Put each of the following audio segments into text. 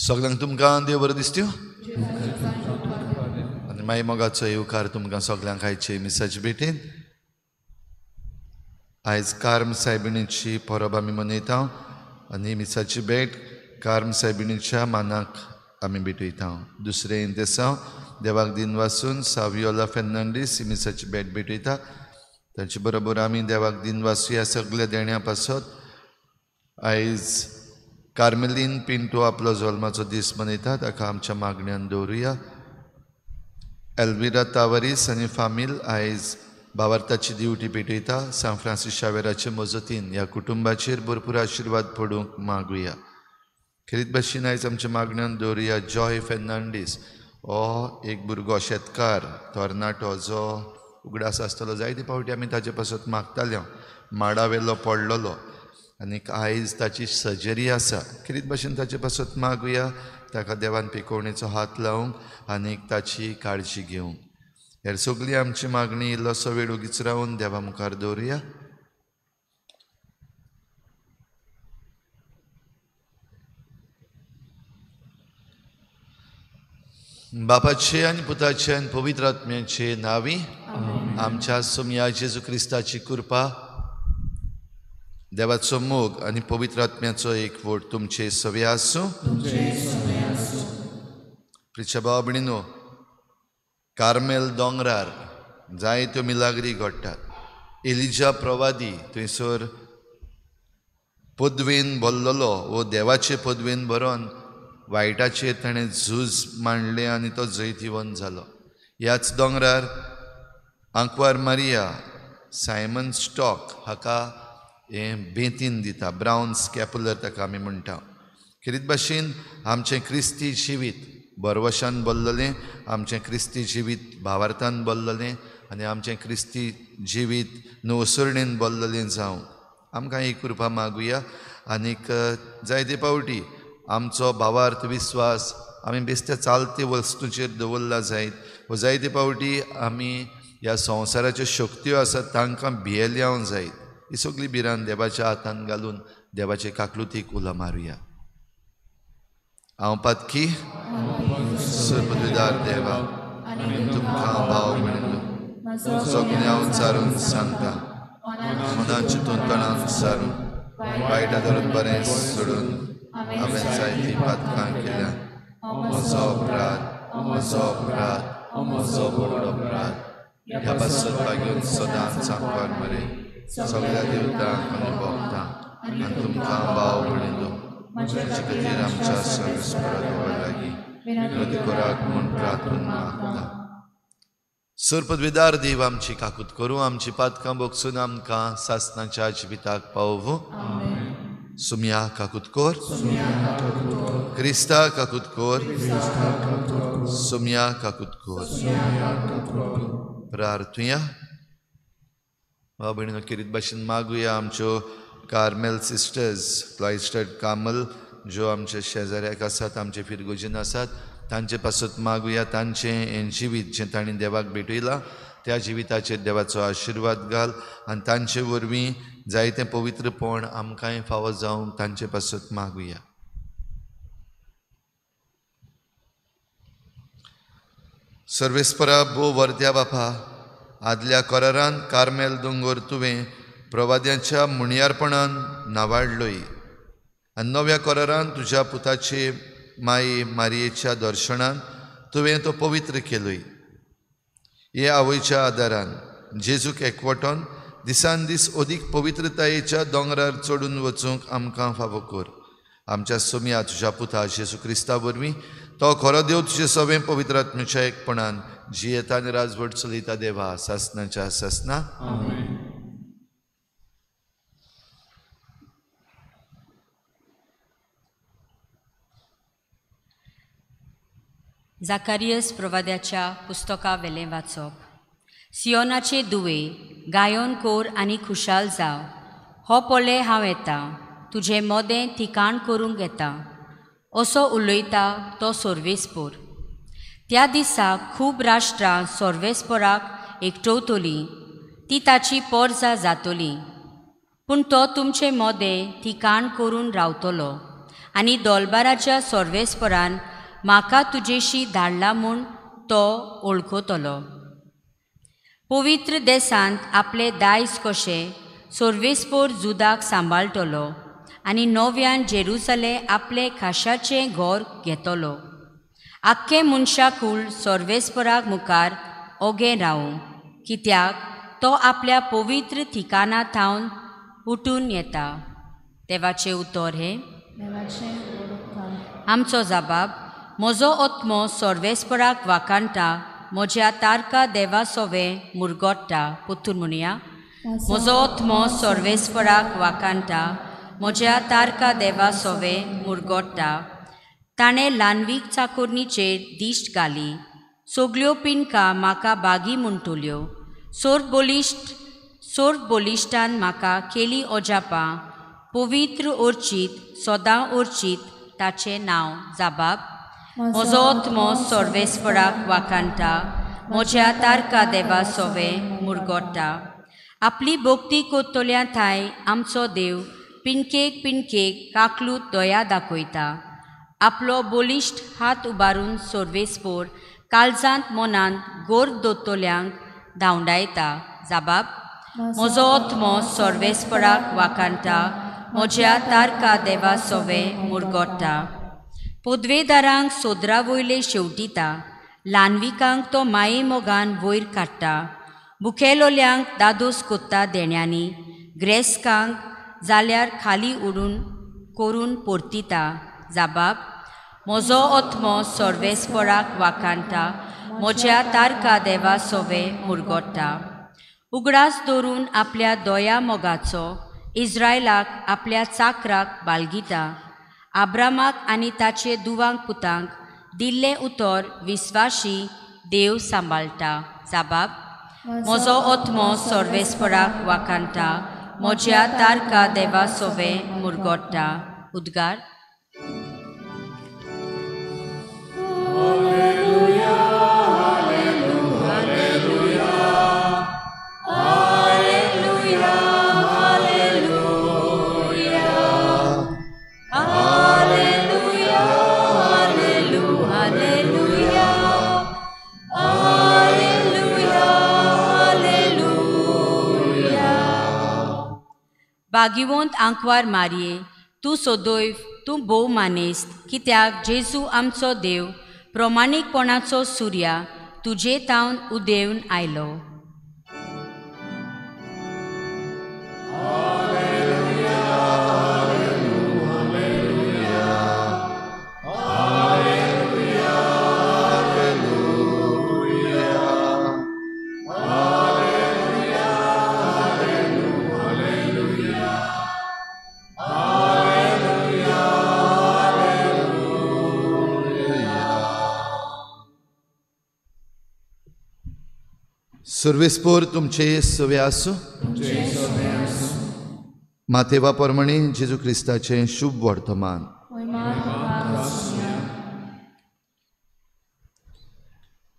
सगळ्यांक तुमकां देव बरें दिसत्यो आनी मागीर मोगाचो येवकार तुमकां सगळ्यांक आयचे मिसाचे भेटेन. आयज कार्म सायबिणीची परब आमी मनयता आनी मिसाची भेट कार्म सायबिणीच्या मानाक आमी भेटयता. दुसरें इंतेसांव देवाक दिन वासून सावियोला फेर्नांडीस ही मिसाची भेट भेटयता. तांचे बरोबर आमी देवाक दिन वासूया सगल्या देण्या पासत. आयज कार्मेलीन पिंटो आपलो जल्माचो दीस मनयता, ताका आमच्या मागण्यान दवरुया. एल्विरा तावरीस आनी फामील आयज भावार्थाची दिवटी पेटयता. सांत फ्रांसीस शावेराचे मजतीन ह्या कुटुंबाचेर भरपूर आशिर्वाद पडूंक मागुया. खेरीत भाशेन आयज आमच्या मागण्यान दवरुया जॉय फेर्नांडीस हो एक भुरगो शेतकार तरणाटो जो उगडास आसतलो जायते फावटी आमी ताचे पासत मागताले. माडावेलो पडलेलो आनीक आयज ताची सर्जरी आसा. खेरीत भाशेन ताचे पासत मागुया ताका देवान पिकोवणेचो हात लावंक आनीक ताची काळजी घेवंक. हेर सगळी आमची मागणी इल्लोसो वेळ ओगीच रावन देवा मुखार दवरुया. बापाचे आनी पुताचे आनी पवित्र आत्म्याचे नांवी आमच्या सोमया जेजू क्रिस्ताची कृपा, देवाचो मोग आनी पवित्र आत्म्याचो एकवट तुमचे सवे आसूं. प्रिच्या भाव भयणीनो, कार्मेल दोंगरार जायत्यो मिलाग्री घडटात. एलिजा प्रवादी थंयसर पदवेन भरलेलो वो देवाचे पदवेन भरोन वायटाचेर ताणें झूज मांडलें आनी तो जैतिवंत जालो. ह्याच दोंगरार आंकवार मारिया सायमन स्टॉक हाका हें बेतीन दिता, ब्रावन स्कॅपुलर ताका आमी म्हणटा. खेरीत भाशेन आमचें क्रिस्ती जिवीत बरवशान भरलेलें, आमचें क्रिस्ती जिवीत भावार्थान भरलेलें आनी आमचें क्रिस्ती जिवीत नवसरणेन भरलेलें जावं आमकां ही कृपा मागुया. आनीक जायते फावटी आमचो भावार्थ विस्वास आमी बेश्टे चालते वस्तूचेर दवरला जायत वो जायते फावटी आमी ह्या संवसाराच्यो शक्त्यो आसात तांकां भियेल्याव जायत. ही सगळी भिरांत देवाच्या हातान घालून देवाचे काकलुतीक उलो मारुया. हांव पातकी सर्वपदवीदार देवा तुमकां भाव म्हणून सगळें हांव सारून सांगता, मनान चिंतून तणान सारून वायट आदारून बरें सोडून हांवें जायतीं पातकां केल्या. म्हजो अपराध, म्हजो अपराध, म्हजो व्हड अपराध. ह्या पासत भाग्यून सदांच सांगपाक मरे सगळ्या देवतांक आनी भोगतां आनी तुमकां भाव म्हणिल्लो म्हजे खातीर आमच्या सर्वेस्परा देवा लागीं विनंती करात म्हूण प्रार्थना मागता. सर्वपदवीदार देव आमची काकूत करूं, आमची पातकां भोगसून आमकां सासणाच्या जिविताक पावोवं. सुमया काकूत कर, क्रिस्ता काकूत कर, सुमया काकूत कर. प्रार्थुया. भाव भयणीनो, खेरीत भाशेन मागुया आमच्यो कार्मेल सिस्टर्स क्लॉयस्टर्ड कामल ज्यो आमचे शेजाऱ्याक आसात, आमचे फिरगोजीन आसात, तांचे पासत मागुया तांचें हें जिवीत जें तांणी देवाक भेटयलां त्या जिविताचेर देवाचो आशिर्वाद घाल आनी तांचे वरवीं जायतें पवित्रपण आमकांय फावो जावंक तांचे पासत मागुया. सर्वेस्परा भोव वर्द्या बापा, आदल्या करारान कार्मेल दोंगर तुवें प्रवाद्यांच्या मुणयारपणान नावाडलोय आनी नव्या करारान तुज्या पुताचे माये मारयेच्या दर्शनान तुवें तो पवित्र केलोय. हे आवयच्या आदारान जेजूक एकवटोन दिसान दीस अदीक पवित्रतायेच्या दोंगरार चडून वचूंक आमकां फावो कर. आमच्या सोम्या तुज्या पुता जेजू क्रिस्ता वरवीं तो खरो देव तुजे सवें पवित्र आत्म्याच्या एकपणान जियेता आनी राजवट चलयता देवा सासनाच्या सासना. जाकारियस प्रवाद्याच्या पुस्तका वेलें वाचप. सियोनाचे दुवे गायोन कोर आनी खुशाल जाव, हो पळय हांव येता, तुजे मोदें ठिकाण करूंक येता, असो उलयता तो सोर्वेस्पोर. त्या दिसा खूब राष्ट्रां सोर्वेस्पोराक एकटवतलीं, ती ताची पोरजा जातली, पूण तो तुमचे मोदें ठिकाण करून रावतलो आनी दोलबाराच्या सोर्वेस्पोरान म्हाका तुजेशी धाडला म्हूण तो वळखतलो. पवित्र देसांत आपले दायज कशें सोर्वेस्पोर जुदाक सांबाळटलो आनी नव्यान जेरुसले आपले खाशाचें घर घेतलो. आख्खें मनशाकूळ सोर्वेस्पोराक मुखार ओगें रावूं, कित्याक तो आपल्या पवित्र ठिकाणा थावन उठून येता. देवाचें उतर हें. आमचो जबाब. म्हजो आत्मो सोर्वेस्पोराक वाखाणटा, म्हज्या तारका देवा सोवें मुरगोट्टा. पुतून म्हणया, म्हजो आत्मो सोर्वेस्पोराक वाखाणटा, म्हज्या तारका देवा सोवें मुरगोट्टा. ताणें ल्हानवीक चाकोरणीचेर दिश्ट घाली, सगल्यो पिनकां म्हाका बागी म्हणटल्यो. सोर्त बलिश्टान म्हाका केली अजापां, पवित्र ओर्चीत सदां ओर्चीत ताचें नांव. जबाब. म्हजो आत्मो सोर्वेस्पोराक वाखाणटा, म्हज्या तारका देवा सोवें मुरगोट्टा. आपली भक्ती कोत्तल्या थांय आमचो देव पिनकेक पिनकेक काकलूत दया दाखयता. आपलो बलिश्ट हात उबारून सोर्वेस्पोर काळजांत मनांत गोर दोतोल्यांक धांवडायता. जबाब. म्हजो आत्मो सोर्वेस्पोराक वाखाणटा, म्हज्या तारका देवा सोवें मुरगोट्टा. पदवेदारांक सोदरा वयले शेवटिता, ल्हानविकांक तो माये मोगान वयर काडटा. बुखेलोल्यांक दादोस कोत्ता देण्यांनी, ग्रेस्कांक जाल्यार खाली उडून करून परतिता. जबाब. म्हजो आत्मो सोर्वेस्पोराक वाखाणटा, म्हज्या तारका देवा सोवें मुरगोट्टा. उगडास दवरून आपल्या दया मोगाचो इस्रायलाक आपल्या चाकराक बालगिता. आब्रामाक आनी ताचे दुवांक पुतांक दिल्लें उतर विस्वाशी देव सांबाळटा. जबाब. म्हजो आत्मो सोर्वेस्पोराक वाखाणटा, म्हज्या तारका देवा सोवें मुरगोट्टा. उद्गार. भाग्यवंत आंकवार मारये, तूं सदैव तूं भोव मानेस्त, कित्याक जेजू आमचो देव प्रमाणीकपणाचो सुर्या तुजे तावन उदेवन आयलो. सर्वेस्पोर तुमचे सवे आसूं. मातेवा प्रमाणे जेजू क्रिस्ताचें शुभ वर्तमान.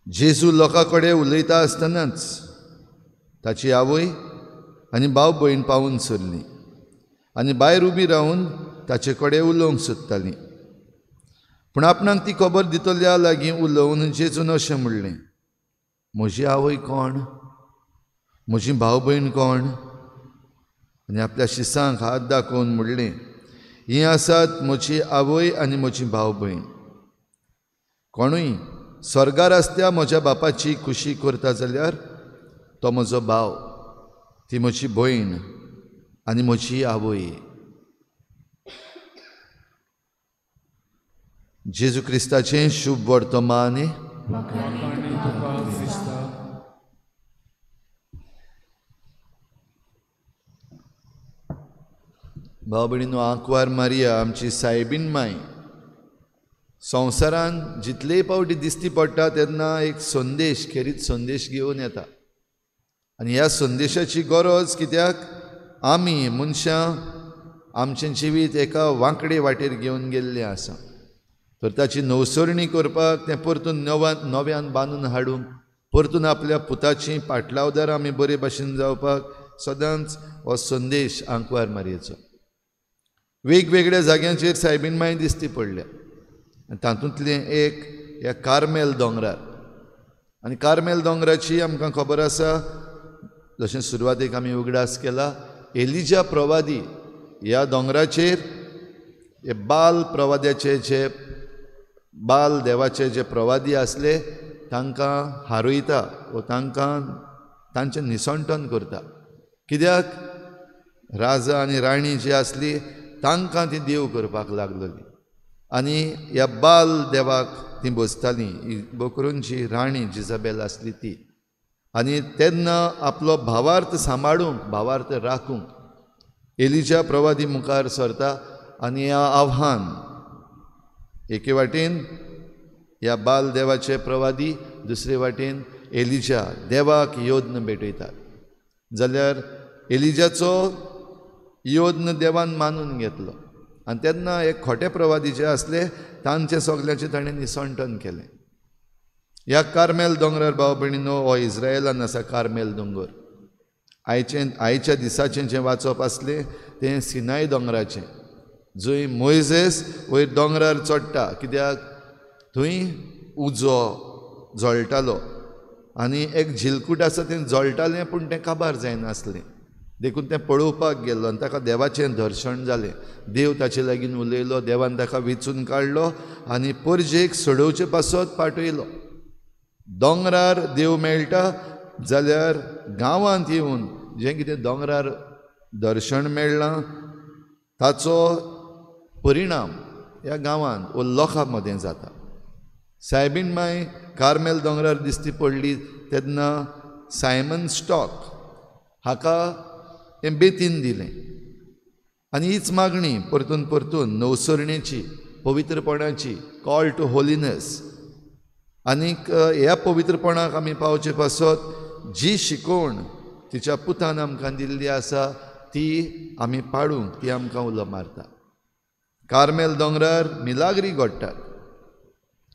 जेजू लोकां कडेन उलयता आसतनाच ताची आवय आनी भाव भयण पावून सरली आनी भायर उबी रावन ताचे कडेन उलोवंक सोदताली. पूण आपणाक ती खबर दितल्या लागीं उलोवन जेजून अशें म्हणलें, म्हजी आवय कोण, म्हजी भाव भयण कोण? आनी आपल्या शिसांक हात दाखोवन म्हणलें, हीं आसात म्हजी आवय आनी म्हजी भाव भयण. कोणूय स्वर्गार आसत्या म्हज्या बापाची खुशी करता जाल्यार तो म्हजो भाव, ती म्हजी भयण आनी म्हजी आवय. जेजू क्रिस्ताचें शुभ वर्तमान. भाव भयणीनो, आंकवार मारिया आमची सायबीण माय संवसारान जितलेय पावटी दिसती पडटा तेन्ना एक संदेश, खेरीत संदेश घेवन येता. आनी ह्या संदेशाची गरज कित्याक, आमी मनशां आमचें जिवीत एका वांकडे वाटेर घेवन गेल्लें आसा, तर ताची नवसरणी करपाक, तें परतून नव्यान बांदून हाडूंक, परतून आपल्या पुताची पाटलावदार आमी बरे भाशेन जावपाक सदांच हो संदेश आंकवार मारयेचो. वेगवेगळ्या जाग्यांचेर सायबीण माय दिसती पडल्या आनी तातूंतलें एक ह्या कार्मेल दोंगरार. आनी कार्मेल दोंगराची आमकां खबर आसा, जशें सुरवातेक आमी उगडास केला, एलिजा प्रवादी ह्या दोंगराचेर हे बाल प्रवाद्याचे जे बाल देवाचे जे प्रवादी आसले तांकां हारयता वो तांकां तांचें निसंटन करता. कित्याक, राजा आनी राणी जी आसली तांकां ती देव करपाक लागलेली आनी ह्या बाल देवाक ती बसताली, करून जी राणी जिजाबेल आसली ती. आनी तेन्ना आपलो भावार्थ सांबाळूंक, भावार्थ राखूंक एलिजा प्रवादी मुखार सरता आनी ह्या आव्हान एके वाटेन ह्या बाल देवाचे प्रवादी, दुसरे वाटेन एलिजा देवाक योद्न भेटयतात. जाल्यार एलिजाचो योद्न देवान मानून घेतलो आनी तेन्ना एक खोटे प्रवादी जे आसले तांचें सगल्यांचें ताणें निसंटन केलें. ह्या कार्मेल दोंगरार भाव भयणीनो, हो इस्रायलान आसा कार्मेल दोंगर. आयच्या दिसाचें जें वाचप आसलें तें सिनाय दोंगराचें, जंय मोयजेस वयर दोंगरार चडटा, कित्याक थंय उजो जळटालो आनी एक झिलकूट आसा तें जळटालें पूण तें काबार जायनासलें, देखून तें पळोवपाक गेल्लो आनी ताका देवाचें दर्शन जालें. देव ताचे लागीं उलयलो, देवान ताका वेंचून काडलो आनी परजेक सोडोवचे पासत पाठयलो. दोंगरार देव मेळटा जाल्यार गांवांत येवन जें कितें दोंगरार दर्शन मेळ्ळां ताचो परिणाम ह्या गांवांत वो लोकां मदें जाता. सायबीण माय कार्मेल दोंगरार दिसती पडली तेन्ना सायमन स्टॉक हाका हें बेतीन दिलें आनी हीच मागणी परतून परतून नवसरणेची, पवित्रपणाची, कॉल टू होलीनेस. आनीक ह्या पवित्रपणाक आमी पावचे पासत जी शिकवण तिच्या पुतान आमकां दिल्ली आसा ती आमी पाडूंक ती आमकां उलो मारता. कार्मेल दोंगरार मिलाग्री घडटात.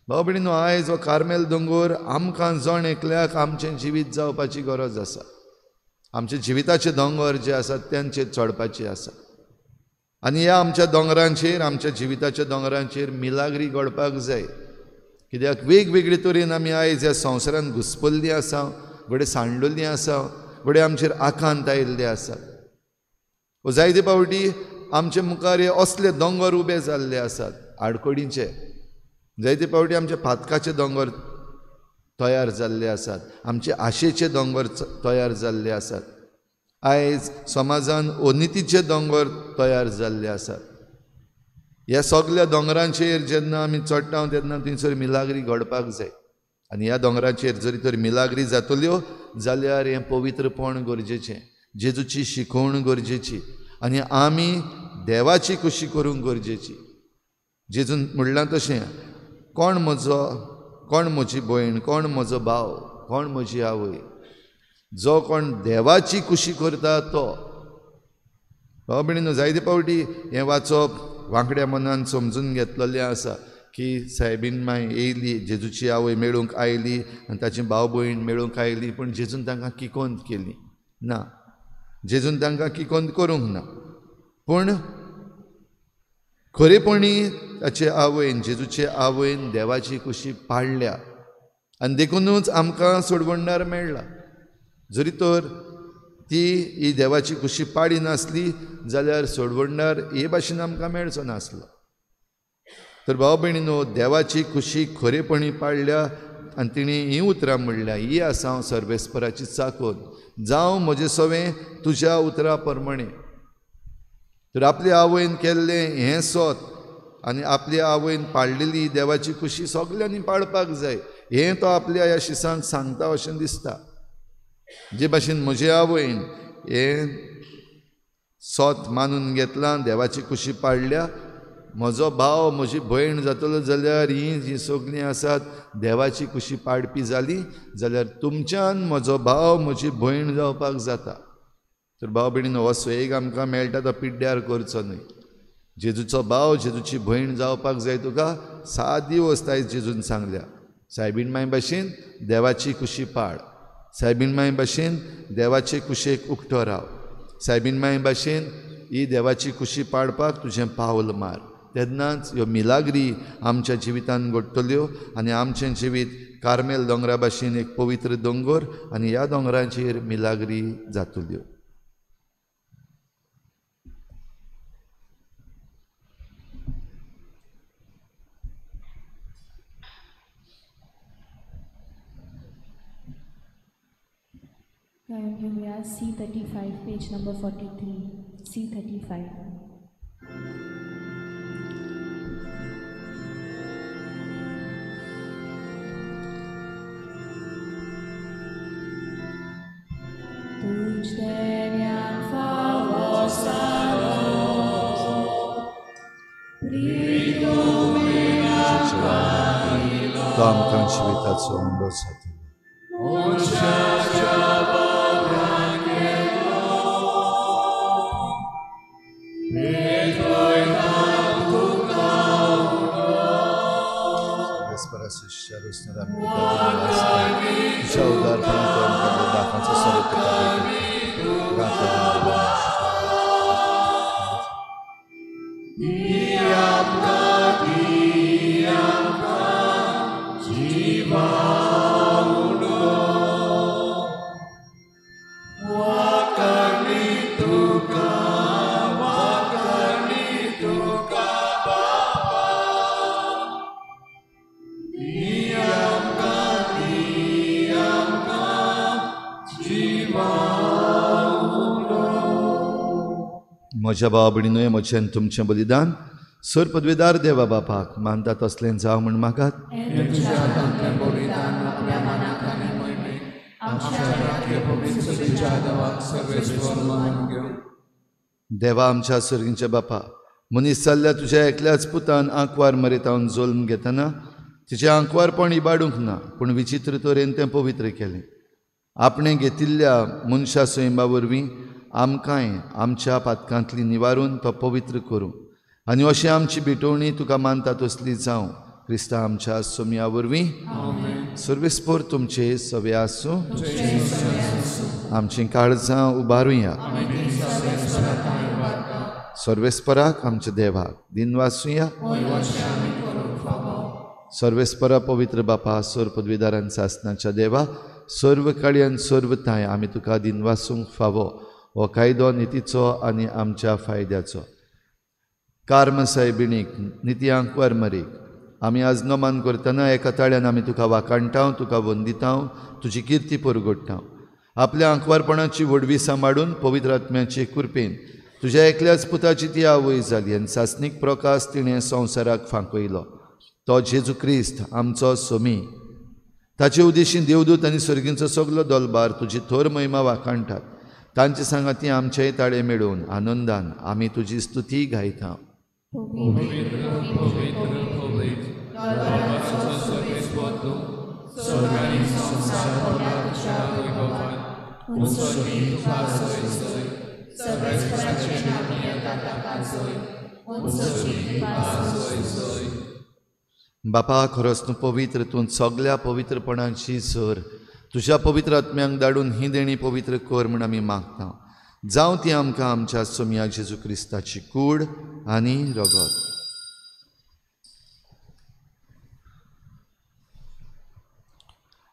भाव भयणीनो, आयज हो कार्मेल दोंगर आमकां जण एकल्याक आमचें जिवीत जावपाची गरज आसा. आमचे जिविताचे दोंगर जे आसात तांचेर चडपाचे आसा आनी ह्या आमच्या दोंगरांचेर, आमच्या जिविताच्या दोंगरांचेर मिलाग्री घडपाक जाय. कित्याक वेगवेगळे तरेन आमी आयज ह्या संवसारांत घुसपल्लीं आसा, घडये सांडलेलीं आसा, घडये आमचेर आकांत आयिल्ले आसात. जायते पावटी आमचे मुखार हे असले दोंगर उबे जाल्ले आसात आडखळींचे, जायते पावटी आमचे पातकाचे दोंगर तयार जाल्ले आसात, आमचे आशेचे दोंगर तयार जाल्ले आसात. आयज समाजान अनितीचे दोंगर तयार जाल्ले आसात. ह्या सगल्या दोंगरांचेर जेन्ना आमी चडटा तेन्ना थंयसर मिलाग्री घडपाक जाय आनी ह्या दोंगरांचेर जरी तर मिलाग्री जातल्यो जाल्यार हें पवित्रपण गरजेचें, जेजूची शिकवण गरजेची आनी आमी देवाची खुशी करूंक गरजेची. जेजून म्हणलां तशें, कोण म्हजो, कोण म्हजी भयण, कोण म्हजो भाव, कोण म्हजी आवय, जो कोण देवाची खुशी करता तो. भाव भयणीनो, जायते पावटी हें वाचप वांकड्या मनान समजून घेतलेलें आसा की सायबीण माय येयली, जेजूची आवय मेळूंक आयली आनी ताची भाव भयण मेळूंक आयली, पूण जेजून तांकां किकोंत केली. ना, जेजून तांकां किकोंत करूंक ना. पूण खरेपणी ताचे आवयन, जेजूचे आवयन देवाची कुशी पाळल्या आनी देखुनूच आमकां सोडवणदार मेळ्ळा. जरी तर ती ही देवाची कुशी पाळी नासली जाल्यार सोडवणदार हे भाशेन आमकां मेळचो नासलो. तर भाव भयणीनो, देवाची कुशी खरेपणी पाळल्या आनी तिणें हीं उतरां म्हणल्या, ही आसा हांव सर्वेस्पराची चाकोर, जावं म्हजें सवें तुज्या उतरां प्रमाणें. तर आपले आवयन केल्लें हें सोत आनी आपले आवयन पाळलेली देवाची कुशी सगल्यांनी पाळपाक जाय हें तो आपल्या ह्या शिसांक सांगता अशें दिसता. जे भाशेन म्हजे आवयन हें सोत मानून घेतलां, देवाची कुशी पाळल्या, म्हजो भाव म्हजी भयण जातलो जाल्यार हीं जीं सगळीं आसात देवाची कुशी पाळपी जाली जाल्यार तुमच्यान म्हजो भाव म्हजी भयण जावपाक जाता. तर भाव भयणीन, हो सोयेक आमकां मेळटा तो पिड्ड्यार करचो न्हय. जेजूचो भाव जेजूची भयण जावपाक जाय तुका सादी वस्त आयज जेजून सांगल्या. सायबीण माय भाशेन देवाची कुशी पाळ, सायबीण माय भाशेन देवाचे कुशेक उक्तो राव, सायबीण माय भाशेन ही देवाची कुशी पाळपाक तुजें पावल मार. तेन्नाच ह्यो मिलाग्री आमच्या जिवितान घडटल्यो आनी आमचें जिवीत कार्मेल दोंगरा भाशेन एक पवित्र दोंगर आनी ह्या दोंगराचेर मिलाग्री जातल्यो. घेवया C35, page number 43, C35. तो आमकां जिविताचो उंडो जातलो. म्हज्या भावा भयणीनूय म्हजें तुमचें बलिदान सर पदवेदार देवा बापाक मानता तसलें जावं म्हूण मागात. देवा आमच्या सर्गींच्या बापा, मनीस जाल्ल्या तुज्या एकल्याच पुतान आंकवार मरेतावन जल्म घेतना तिचें आंकवारपण इबाडूंक ना, पूण विचित्र तरेन तें पवित्र केलें. आपणें घेतिल्ल्या मनशा सैमा वरवीं आमकांय आमच्या पातकांतली निवारून तो पवित्र करूं आनी अशें आमची भेटवणी तुका मानता तसली जावं. क्रिस्ता आमच्या सोमया वरवीं. सर्वेस्पोर तुमचे सवे आसूं. आमचीं काळजां उबारुया. सर्वेस्पराक आमच्या देवाक दिनवासुया. सर्वेस्परा पवित्र बापा, सर पदवीदारान सासनाच्या देवा, सर्व काळयान सर्व थांय आमी तुका दिनवासूंक फावो. हो कायदो नितीचो आनी आमच्या फायद्याचो. कार्म सायबिणीक निती आंकवार मरीक आमी आज नमन करतना एका ताळ्यान आमी तुका वाखाणटाव, तुका वंदिताव, तुजी किर्ती परगडटाव. आपल्या आंकवारपणाची व्हडवी सांबाळून पवित्र आत्म्याचे कृपेन तुज्या एकल्याच पुताची ती आवय जाली आनी सासणीक प्रकाश तिणें संवसाराक फांकयलो. तो जेजू क्रिस्त आमचो सोमी. ताचे उदेशीं देवदूत आनी सर्गींचो सगलो दलबार तुजी थोर महिमा वाखाणटात. तांचे सांगाती आमचेय ताळे मेळोवन आनंदान आमी तुजी स्तुती गायता. बापा, खरोच तूं पवित्र, तूं सगल्या पवित्रपणाची सर. तुज्या पवित्र आत्म्यांक धाडून ही देणी पवित्र कर म्हूण आमी मागता. जावं ती आमकां आमच्या सोमया जेजू क्रिस्ताची कूड आनी रगत.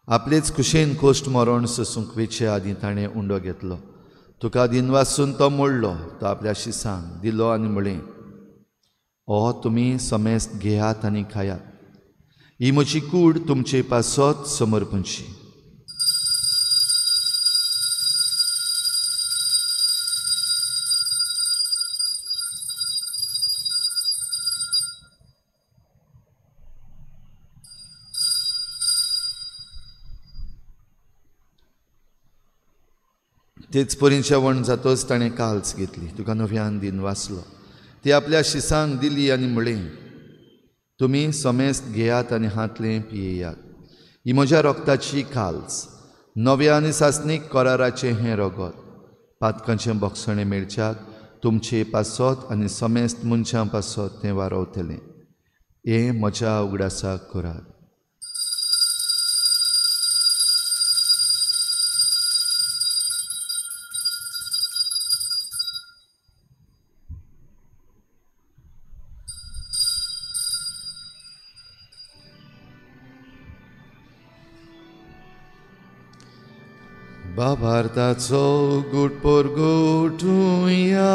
आपलेच खुशेन कोश्ट मरण सोसूंक वेचे आदीं ताणें उंडो घेतलो. तुका दिनवासून तो मोडलो, तो आपल्या शिसांक दिलो आनी म्हळें, ओ तुमी समेस्त घेयात आनी खायात, ही म्हजी कूड तुमचे पासत समर्पणची. तेच परीन जेवण जातच ताणें काल्स घेतली, तुका नव्यान दिन वाचलो, ती आपल्या शिसांक दिली आनी म्हळें, तुमी समेस्त घेयात आनी हातलें पियेयात, ही म्हज्या रगताची काल्स, नव्या आनी सासणीक कराराचें हें रगत, पातकांचें बक्षणें मेळच्याक तुमचे पासत आनी समेस्त मनशां पासत तें वारवतलें. हें म्हज्या उगडासाक करात. बाबार्थाचो गुट परगटुया,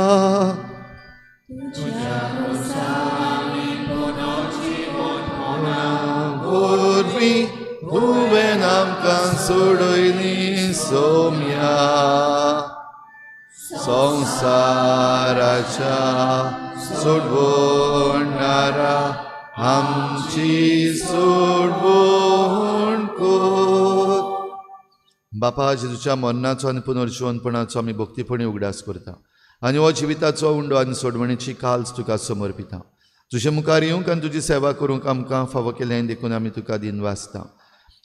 वरवीं तुवें आमकां सोडयली सोम्या, संवसाराच्या सोडवणारा आमची सोडवण कर. बापा, जेजूच्या मरणाचो आनी पुनर्जिवनपणाचो आमी भक्तीपणी उगडास करता आनी हो जिविताचो उंडो आनी सोडवणेची काल्स तुका समर्पिता. तुजे मुखार येवंक आनी तुजी सेवा करूंक आमकां फावो केलें देखून आमी तुका दिनवासता.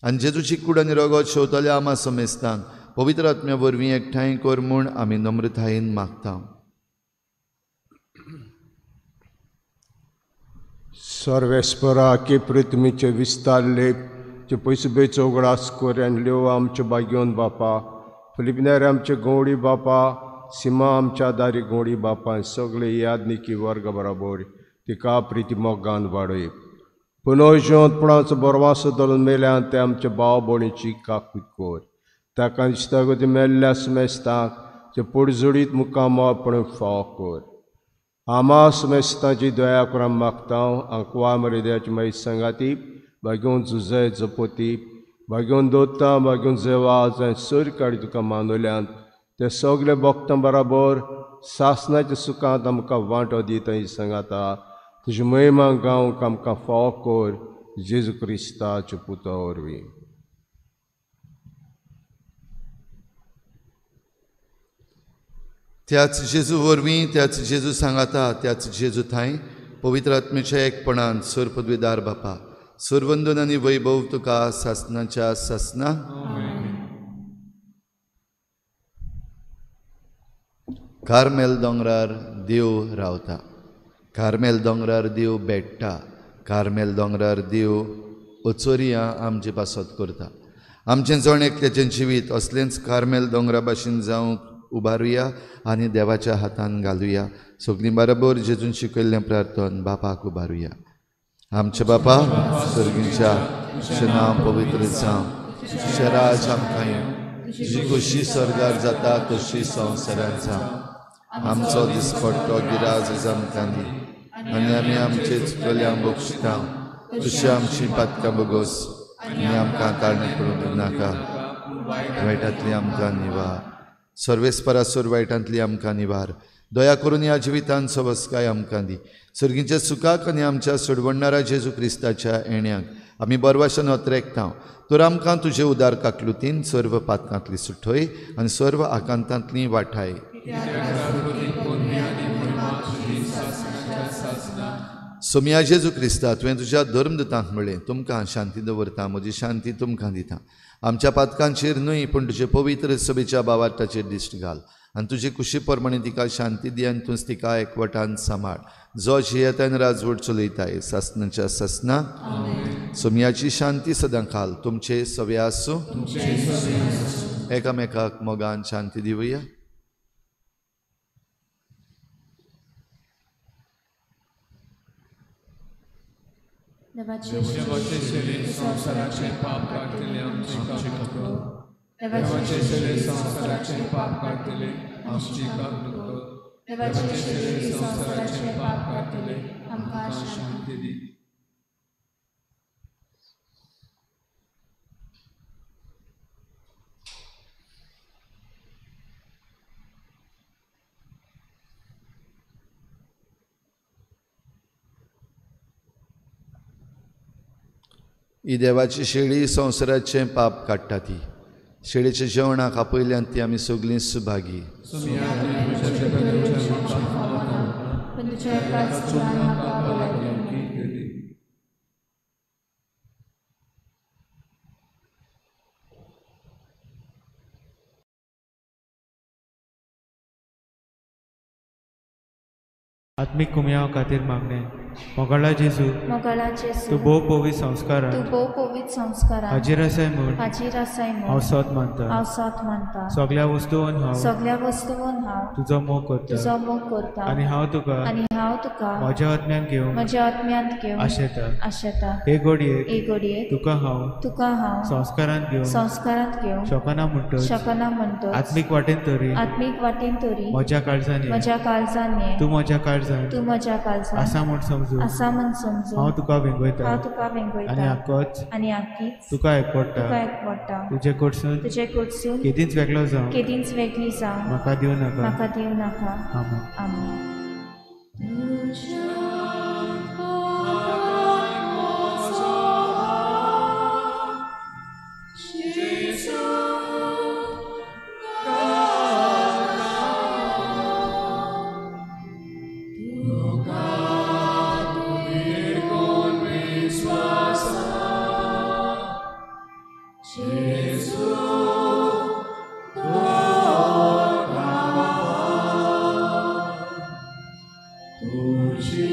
आनी जेजूची कूड आनी रगत शेवतल्या आमा समेस्तांक पवित्र आत्म्या वरवीं एकठांय कर म्हूण आमी नम्रतायेन मागता. सर्वेस्परा के पृथ्वीचे विस्तारले पयसुबेचो उगडास कर आनी ल्यो आमचे बागेवन बापा, फिलिपिनार आमचे गवळी बापा, सीमा आमच्या दारी गवळी बापा, सगळे यादनिकी वर्ग बराबर तिका प्रिती मोगान वाडय. पुनर्जिवंतपणाचो बरवासो धरून मेल्यान ते आमच्या भाव भयणीची काकूत कर. ताका इश्टागती मेल्ल्या सुमेस्तांक ते पोडजोडीत मुखामळपण फावो कर. आमा सुमेस्तांची दया करून मागता. आंकवा मर्यादाची मागीर सांगाती बागेवन जुजय जपोती, बागेवन दोता, बागेवन जेवा जाय सर काडी तुका मानवल्यान ते सगळे भक्तां बराबर सासनाच्या सुखांत आमकां वांटो दिता ही सांगाता. तुजी महिमा गावंक आमकां फावो कर, जेजू क्रिस्ताच्या पुता वरवीं. त्याच जेजू वरवीं, त्याच जेजू सांगाता, त्याच जेजू थांय पवित्र आत्म्याच्या एकपणान सर पदवीदार बापा, सुरवंदन आनी वैभव तुका सासनाच्या सासना. कार्मेल दोंगरार देव रावता, कार्मेल दोंगरार देव बेडटा, कार्मेल दोंगरार देव ओचोरिया आमचे पासत करता. आमचें जण एकल्याचें जिवीत असलेंच कार्मेल दोंगरा भाशेन जावंक उबारुया आनी देवाच्या हातान घालुया. सगळीं बरोबर जेजून शिकयल्लें प्रार्थन बापाक उबारुया. आमचे बापा सर्गीच्या, तुजें नांव पवित्र जावं, तुजें राज आमकां येवं, तुजी खोशी स्वर्गार जाता तशी संवसारांत जावं. आमचो दिसपट्टो गिराज आमकां दी आनी आमी आमचे चुकल्यांक बक्षिता, तशी आमची पातकां बगोस आनी आमकां ताळणी पडूंक नाका, वायटांतली आमकां निवार. सर्वेस्परासोर वायटांतली आमकां निवार. दया करून ह्या जिवितान सवस्काय आमकां दी. सर्गीच्या सुखाक आनी आमच्या सोडवणारा जेजू क्रिस्ताच्या येण्याक आमी बरवाशन अत्रेकता. तर आमकां तुजे उदार काकलुतीन सर्व पातकांतली सुठय आनी सर्व आकांतांतली वाठाय. सोमया जेजू क्रिस्ता, तुवें तुज्या धर्मदूतांक म्हळें, तुमकां शांती दवरता, म्हजी शांती तुमकां दिता. आमच्या पातकांचेर न्हय पूण तुजे पवित्र सभेच्या भावार्थाचेर दिश्ट घाल आनी तुजे कुशी प्रमाणे तिका शांती दी आनी तूंच तिका एकवटान सांबाळ, जो जियेतान राजवट चलयताय सासनाच्या सासना. सोमयाची शांती सदां खाल तुमचे सवे आसूं. एकामेकाक मोगान शांती दिवया. देवाचे शरीर संवसाराचे पाप काडटले आमची काकूट कर. देवाचे शरीर संवसाराचे पाप काडटले आमची काकूट कर. देवाचे शरीर संवसाराचे पाप काडटले आमकां शांती दी. ही देवाची शेळी संवसाराचें पाप काडटा. ती शेळीच्या जेवणाक आपयल्यान ती आमी सगळीं सुभागी. आत्मीक कुमयाव खातीर मागणें. मोगाळा जेजू, तूं भोव पवित्र संस्कारान हाजीर आसाय म्हूण हांव सत मानता. सगळ्या वस्तून हांव तुजो मोग करता आनी हांव तुका म्हज्या आत्म्यान घेवंक आशेता. हे घडयेक तुका हांव संस्कारांत घेवंक शकना म्हणटच आत्मीक वाटेन तरी म्हज्या काळजान ये, तूं म्हज्या काळजान आसा म्हूण समजून हांव तुका वेंगयता आनी आकीच तुका एकवटा. तुजे कडसून केदींच वेगळो जावं म्हाका दिवं नाका. आमेन. Tuci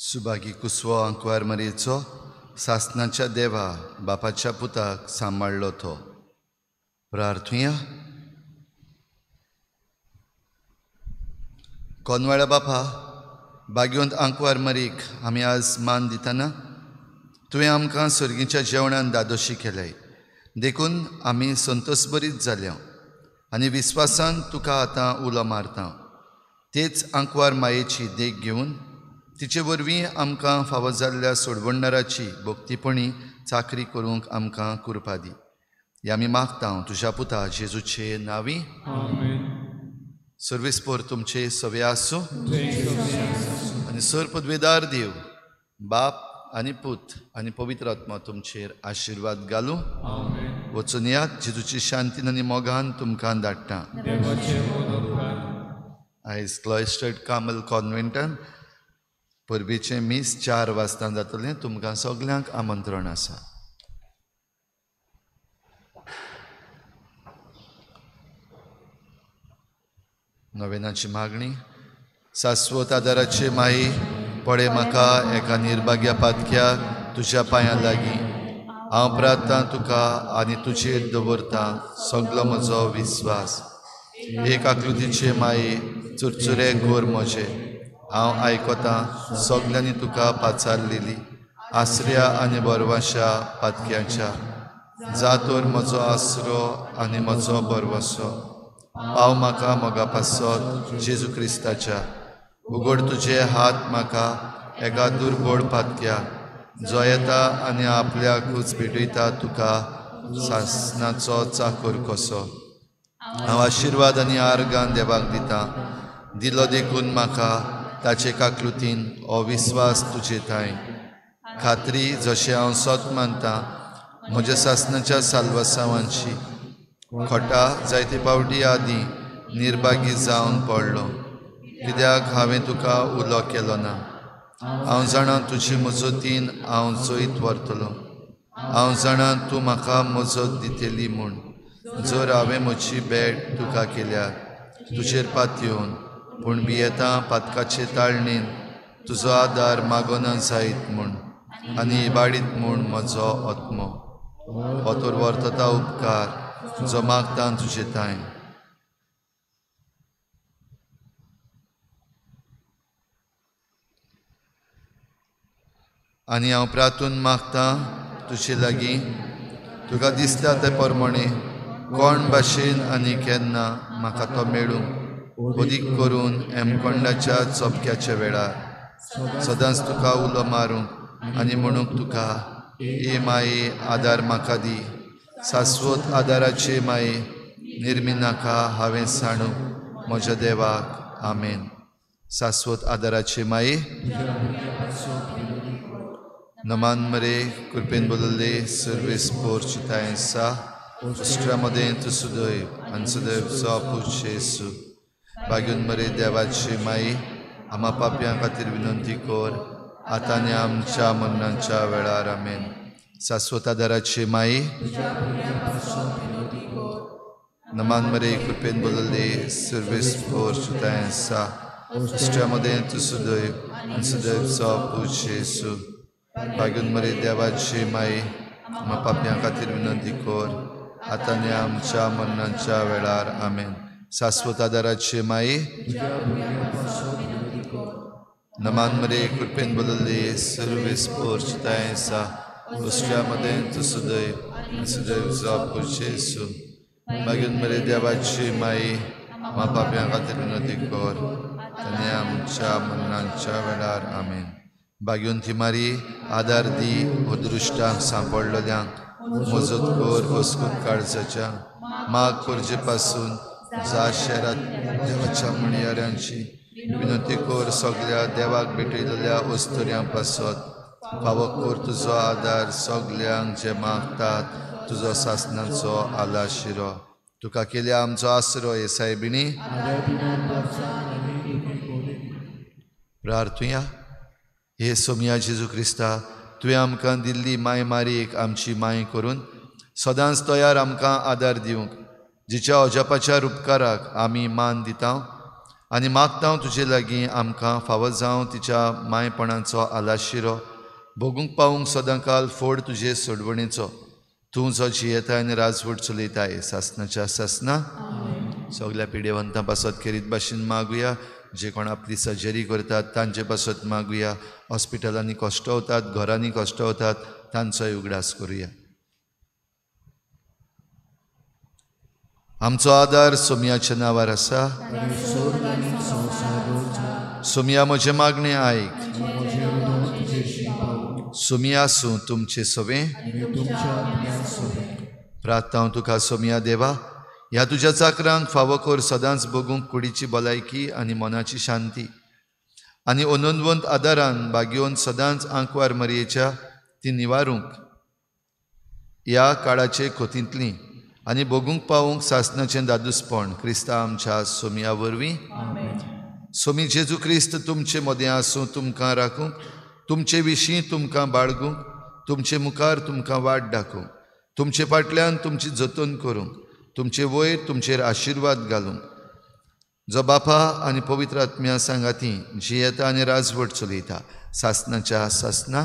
सुभागी कुसवो आंकवार मारयेचो सासनाच्या देवा बापाच्या पुताक सांबाळ्ळो तो. प्रार्थुया. कोनवाळा बापा, बागयोंत आंकवार मारीक आमी आज मान दितना तुवें आमकां सर्गीच्या जेवणान दादोशी केल्याय, देखून आमी संतोषभरीत जाल्या आनी विस्वासान तुका आतां उलो मारता. तेच आंकवार मायेची देख घेवन तिचे वरवीं आमकां फावो जाल्ल्या सोडवणदाराची भक्तीपणी चाकरी करूंक आमकां कृपा दी. हे आमी मागता तुज्या पुता जेजूचे नांवी. सर्वेस्पोर तुमचे सवे आसूं आनी सर पदवेदार देव बाप आनी पूत आनी पवित्र आत्मा तुमचेर आशिर्वाद घालूं. वचून यात, जेजूची शांतीन आनी मोगान तुमकां धाडटा. आयज क्लॉयस्टर्ड कार्मल कॉन्वेंटान परबेचें मीस 4 वाजता जातलें. तुमकां सगल्यांक आमंत्रण आसा. नवेनाची मागणी. शाश्वत आदाराचे माई, पळे म्हाका एका निर्भाग्या पातक्याक तुज्या पांयां लागीं हांव प्रार्थना तुका आनी तुजेर दवरता सगलो म्हजो विस्वास. एक आकृतीचे माये, चुरचुरे गोर म्हजे हांव आयकतां सगल्यांनी तुका पाचारलेली आसऱ्या आनी बरवाशा पातक्याच्या. जा तर म्हजो आसरो आनी म्हजो बरवासो, पाव म्हाका मोगा पासत जेजू क्रिस्ताच्या. उगड तुजे हात म्हाका एका दुर्बोळ पातक्या, जो येता आनी आपल्याकूच भेटयता तुका सासनाचो चाकोर कसो. हांव आशिर्वाद आनी आर्गान देवाक दिता, दिलो देखून म्हाका ताचे काकृतीन हो विस्वास तुजे थांय. खात्री जशें हांव सत मानता म्हज्या सासनाच्या साल्वासांवांची. खोटा जायते पावटी आदीं निर्भागी जावन पडलो, कित्याक हांवें तुका उलो केलो ना. हांव जाणा तुजी मजतीन हांव जैत व्हरतलो. हांव जाणा तूं म्हाका मजत दितली म्हूण. जर हांवें म्हजी भेट तुका केल्यार तुजेर पातयेवन, पूण भियेता पातकाचे ताळणेन तुजो आदार मागोना जायत म्हूण आनी इबाडीत म्हूण म्हजो आत्मो. हो तर व्हरता उपकार जो मागता तुजे थांय. आनी हांव प्रार्थून मागता तुजे लागीं, तुका दिसता ते प्रमाणे कोण भाशेन आनी केन्ना म्हाका तो मेळूंक, अदीक करून हेमकोंडाच्या चपक्याच्या वेळार सदांच तुका उलो मारूंक आनी म्हणूंक तुका, ए माये आदार म्हाका दी. शाश्वत आदाराचे माये निर्मिनाका हांवें सांडू म्हज्या देवाक. आमेन. शाश्वत आदाराचे माये, नमान मरे कृपेन बोलले सर्वेस पोर चिताय सा उष्ट्रा मदें तूं सुदैव आनी सुदैवचो पूत जेजू. बागून मरे देवाची माई, आमा पापयां खातीर विनंती कर आतां आनी आमच्या मरणाच्या वेळार. आमेन. शाश्वत आदाराची माई, नमान मरे कृपेन बोलले सर्वेस पोर चिताय सा उष्ट्रा मदें तूं सुदैव आनी सुदैवचो पूत जेजू. बागून मरे देवाची माई, आमा पापयां खातीर विनंती कर आतां आनी आमच्या मरणाच्या वेळार. आमेन. शाश्वत आदाराची माई, नमान मरे कृपेन बोलले सर्वेस पोर चिताय सा उष्ट्रा मदें तूं सुदैव आनी सुदैवचो पूत जेजू. बागून मरे देवाची माई, आमा पापयां खातीर विनंती कर आनी आमच्या मरणाच्या वेळार. आमेन. बागयोंती मारी, आदार दी अदृश्टांक सांपडलेल्यांक, मजत कर वस्कूत काळजाच्या, माग करचे पासून जा शहरात देवाच्या म्हणयाऱ्यांची विनंती कर सगल्या देवाक भेटयलेल्या अस्तुऱ्यां पासत. फावो कर तुजो आदार सगल्यांक जे मागतात तुजो सासनाचो आलाशिरो. तुका केल्या आमचो आसरो हे सायबिणी. प्रार्थुया. हे सोमया जेजू क्रिस्ता, तुवें आमकां दिल्ली माय मारयेक आमची माय करून सदांच तयार आमकां आदार दिवंक, जिच्या अजापाच्या उपकाराक आमी मान दिता, आनी मागता हांव तुजे लागीं आमकां फावो जावं तिच्या मायपणाचो आलाशिरो भोगूंक पावूंक सदांकाल फोड तुजे सोडवणेचो. तूं जो जियेताय आनी राजवट चलयताय सासनाच्या सासना. सगल्या पिडेवंतां पासत खेरीत भाशेन मागुया. जे कोण आपली सर्जरी करतात तांचे पासत मागुया. हॉस्पिटलांनी कश्टवतात, घरांनी कश्टवतात तांचोय उगडास करुया. आमचो आदार सोमयाच्या नांवार आसा. सोमया म्हजें मागणें आयक. सोमया आसूं तुमचे सवें. प्रार्थना हांव तुका सोमया देवा, ह्या तुज्या चाकरांक फावो कर सदांच भोगूंक कुडीची भलायकी आनी मनाची शांती आनी अनंतवंत आदारान बागेवन सदांच आंकवार मरयेच्या ती निवारूंक ह्या काळाचे खोतींतली आनी भोगूंक पावूंक सासनाचें दादूसपण क्रिस्ता आमच्या सोमया वरवीं. सोमी जेजू क्रिस्त तुमचे मदें आसूं, तुमकां राखूंक, तुमचे विशीं तुमकां बाळगूंक, तुमचे मुखार तुमकां वाट दाखोवंक, तुमचे फाटल्यान तुमची जतन करूंक, तुमचे वयर तुमचेर आशिर्वाद घालूंक, जो बापा आनी पवित्र आत्म्या सांगाती जियेता आनी राजवट चलयता सासनाच्या सासना.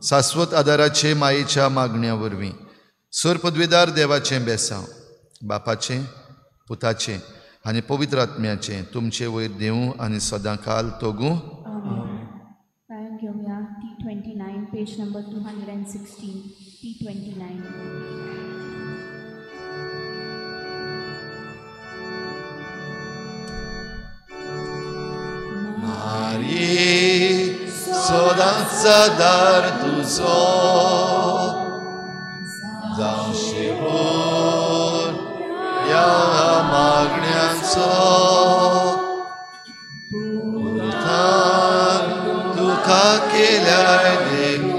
सास्वत आदाराचे मायेच्या मागण्या वरवीं सर पदवेदार देवाचें बेसांव बापाचें, पुताचें आनी पवित्र आत्म्याचें तुमचे वयर देवूं आनी सदांकाल तोगूं. T29, page number 216, T29. मारी सदांच आदार तुजो जावं शेवट ह्या मागण्यांचो पुनरुत्थान तुका केल्याय देखून.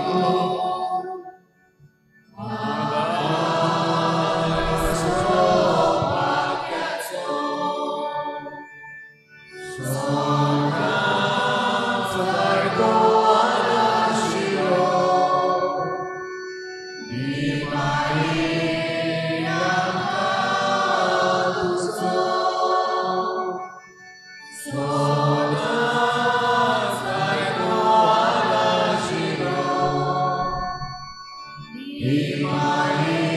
He